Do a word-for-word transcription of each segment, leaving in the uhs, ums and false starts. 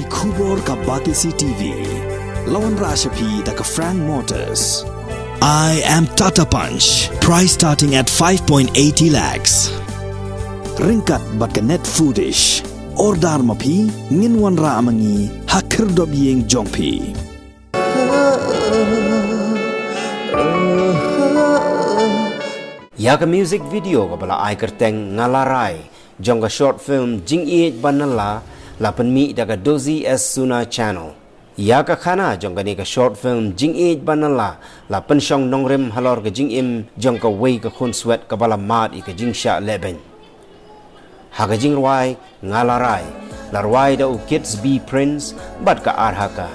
Khubor ka Batesi T V. La wanrah sha phi da ka Frank Motors. I am Tata Punch. Price starting at five point eighty lakhs. Ryngkat bad ka Net Foodish. Order ma phi, ngin wanrah ma ngi ha khyrdop ïing jong phi. Ïa ka music video kaba la ai kyrteng Nga La Rai jong ka short film Jingïeit Ba Nylla la pynmih da ka Dosi S Suna Channel. Ïa ka khana jong kane ka short film Jingïeit Ba Nylla la pynshong nongrim halor ka jingim jong kawei ka khunswet kaba la mad ïa ka jingshah lehbeiñ. Ha ka jingrwai Nga La Rai, la rwai da u Kids B Prince bad ka Arhaka.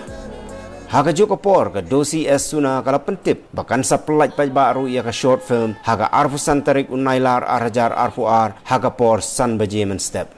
Ha kajuh ka por ka Dosi S Suna ka la pyntip ba kan sa pynlait paidbah ruh ïa ka short film ha ka arphew san tarik u Nailar ar hajar arphew ar ha ka por san baje mynstep.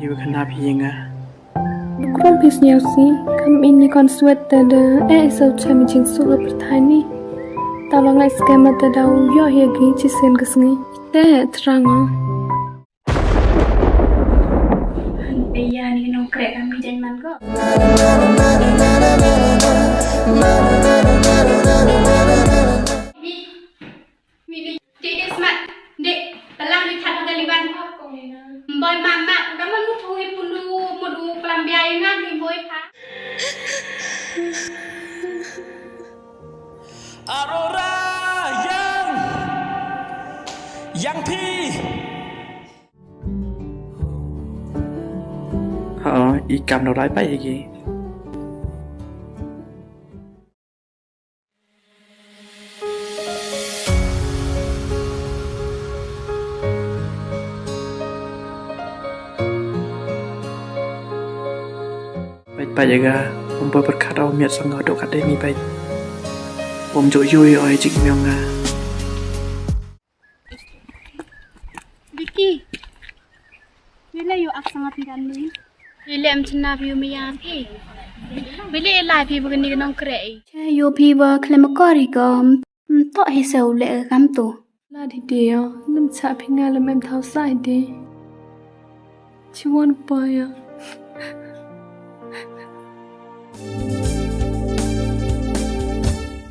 Ïa ka nap ïa nga. Krum phi sñiaw si, kam ini kon swet ta da, eh, so cham jing su ka pyrthai ni. Ta ba ngai skema ta da u yoh ïa ki chi sen ka sngi. Te, trang o. Ïa ni nong krek kami jan man ko. Mi, mi, mi, ti smat. Dek, pelang di khat hotel iban. Boy mama, kamu nu thui pundu, mudu, pelam biaya ngan di boy pa. Aurora yang, yang pi. Ha, i kam no lai pa igi. Peit, peit ïa ka, um poi pyrkhat ïa u miat sngewdok kat dei mi peit. Um ju ïoh ïa oi jingim ïong nga. Vicky. Wile yu ak sanga phi dan lui. Wile em chna phi u maya phi. Wile e lai phi bukni ka nong krei. Che yu phi ba khlem kor hi ko. Mtok hi se u le kam tu. La di di yo. Lem cha phi nga lem em thau sa di. Chi won pa ya.